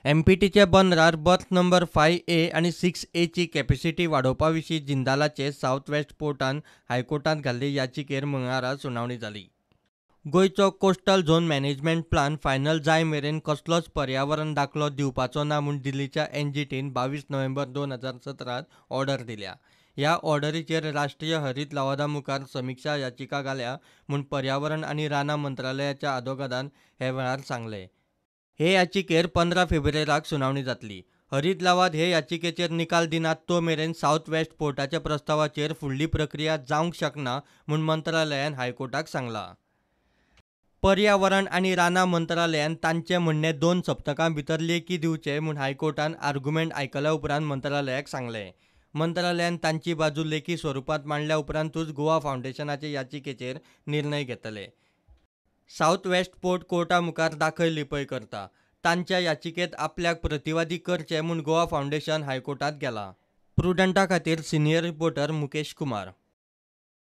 एमपीटीच्या बंदरार birth number 5A आनी 6Aची capacity वाडोवपा विशीं जिंदालाचे सावथ वेस्ट पोर्टान हायकोर्टांत घाल्ले याचिकेर मंगळारा सुनावणी जाली. गोंयचो coastal zone management plan final जाय मेरेन कसलोच पर्यावरण दाखलो दिवपाचो ना म्हूण दिल्लीच्या एनजीटीन 22 नोव्हेंबर 2017 ऑर्डर दिल्या. ह्या ऑर्डरीचेर राष्ट्रीय हरीत लवादा मुखार समिक्षा याचिका घाल्या म्हूण पर्यावरण आनी रानां मंत्रालयाच्या आदोगादान हे वेळार सांगलें. हे याचिकेर 15 फेब्रुवारीक सुनावणी जातली. हरीत लवाद हे याचिकेचेर निकाल दिनात तो मेरेन सावथ वेस्ट पोर्टाच्या प्रस्तावाचेर फुडली प्रक्रिया जावंक शकना म्हूण मंत्रालयान हायकोर्टाक सांगलां. पर्यावरण आनी रानां मंत्रालयान तांचें म्हणणें 2 सप्तकां भितर लेखी दिवचें म्हूण हायकोर्टान आर्ग्युमेंट आयकल्या उपरांत मंत्रालयाक सांगलें. मंत्रालयान तांची बाजू लेखी स्वरुपांत मांडल्या उपरांतूच गोवा फावंडेशनाचे याचिकेचेर निर्णय घेतले. सावथ वेस्ट पोर्ट कोर्टा मुखार दाखय लिपय करता. तांच्या याचिकेंत आपल्याक प्रतिवादी करचें म्हूण गोवा फावंडेशन हायकोर्टांत गेलां. प्रुडंटा खातीर सिनियर रिपोर्टर मुकेश कुमार.